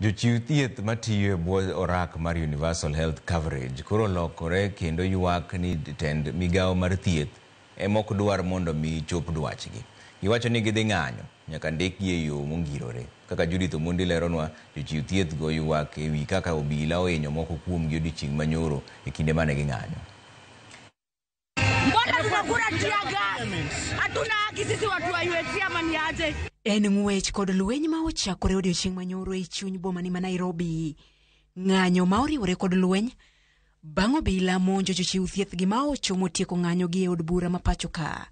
Jochiw thieth matiyo e bwo orak mar Universal Health Coverage koro olokore kendo ywak ni tend migawo mar thieth ema ok dwar mondo mi chop dwachgi. Giwacho ni gidhi ng'anyo nyaka ndikgi e yo mongirore. Kaka Judith Omondi leronwa, jochiw thieth go ywak ewi kaka obila ohinyo moko kuomgi odiochieng' manyoro e kinde mane ging'anyo. Mbona tunakula tear gas? Hatuna haki sisi watu wa UHC ama ni aje? En ng'wech kod lweny ma ochakore odiochieng' manyoro e chuny boma ni ma Nairobi. Ng'anyo ma oriwore kod lweny bang' obila monjo jochiw thieth gi ma ochomo tieko ng'anyo gi e od bura ma pacho ka.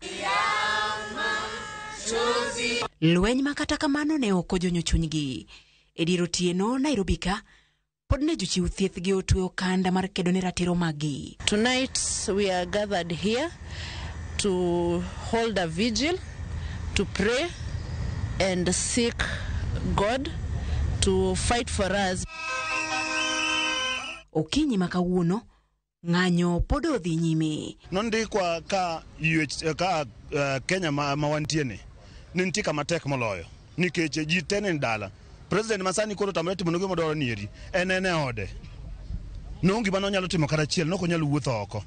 Lweny ma kata kamano ne ok ojonyo chunygi. E dier otieno Nairobi ka, pod ne jochiw thieth gi otwe okanda mar kedo ne ratiro maggi. Tonight we are gathered here to hold a vigil, to pray and seek God to fight for us. Okinyi ma kawuono, ng'anyo pod odhi nyime. Nondikwa ka UH, ka Kenya ma wantie ni ne nitie kama tek moloyo nikech ji te ne ni dala. President masani koro otamore timo gima odwaro ni eri en e ode. Nonge gima nonyalo timo kata achiel, nok onyal wuotho oko.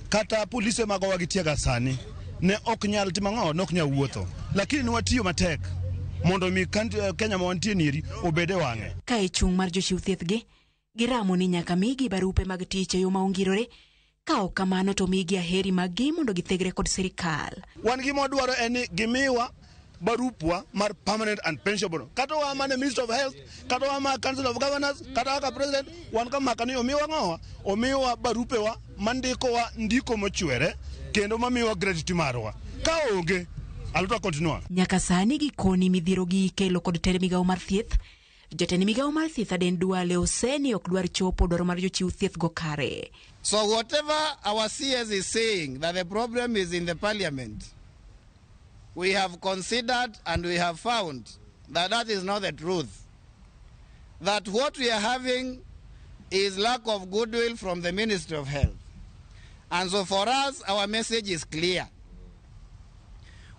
Kata polise magowa gi tear gas sani ne ok nyal timo ang'o, ne ok nyal wuotho. Lakini ne watiyo matek mondo mi Kenya ma wantie ni eri obed e wang'e. Ka e chung' mar jochiw thieth gi, giramo ni nyaka migi barupe mag tich e yo ma ongirore, ka ok kamano to migi aheri maggi mondo githegre kod sirikal. Wan gima wadwaro en ni gimiwa barupwa mar permanent and pensionable. Kata wa mana Minister of Health, kata wa ma Council of Governors, kata kaka President, wan ka maka ni omiwa ng'owa, omiwa barupewa mandikowa ndiko mochwere kendo mamiwa gratuity marwa. Ka onge, aluta continua. Nyaka sani gikoni midhiero gi ikelo kod tend migawo mar thieth. Jatend migawo mar thieth Aden Duale oseni ok dwar chopo dwaro mar jochiw thieth go kare. So whatever our CS is saying that the problem is in the parliament, we have considered and we have found that that is not the truth. That what we are having is lack of goodwill from the Ministry of Health. And so for us, our message is clear.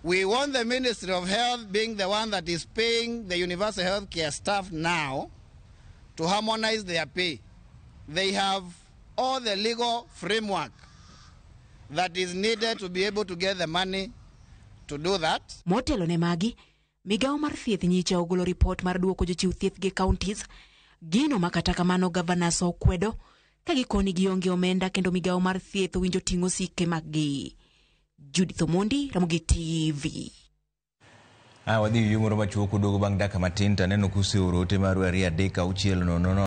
We want the Ministry of Health, being the one that is paying the universal health care staff now, to harmonize their pay. They have all the legal framework that is needed to be able to get the money to do that. Motelo ne magi, migawo mar thieth nyicha ogolo ripot mar duoko jochiw thieth gi counties, gino ma kata kamano governors okwedo ka gikoni gionge omenda kendo migawo mar thieth owinjo ting'o sike maggi. Judith Omondi, Ramogi TV. Wadhi yuyo moro machuok uduogo bang' dakika matin to aneno kuseoro ote maru 2 3 6 0 0.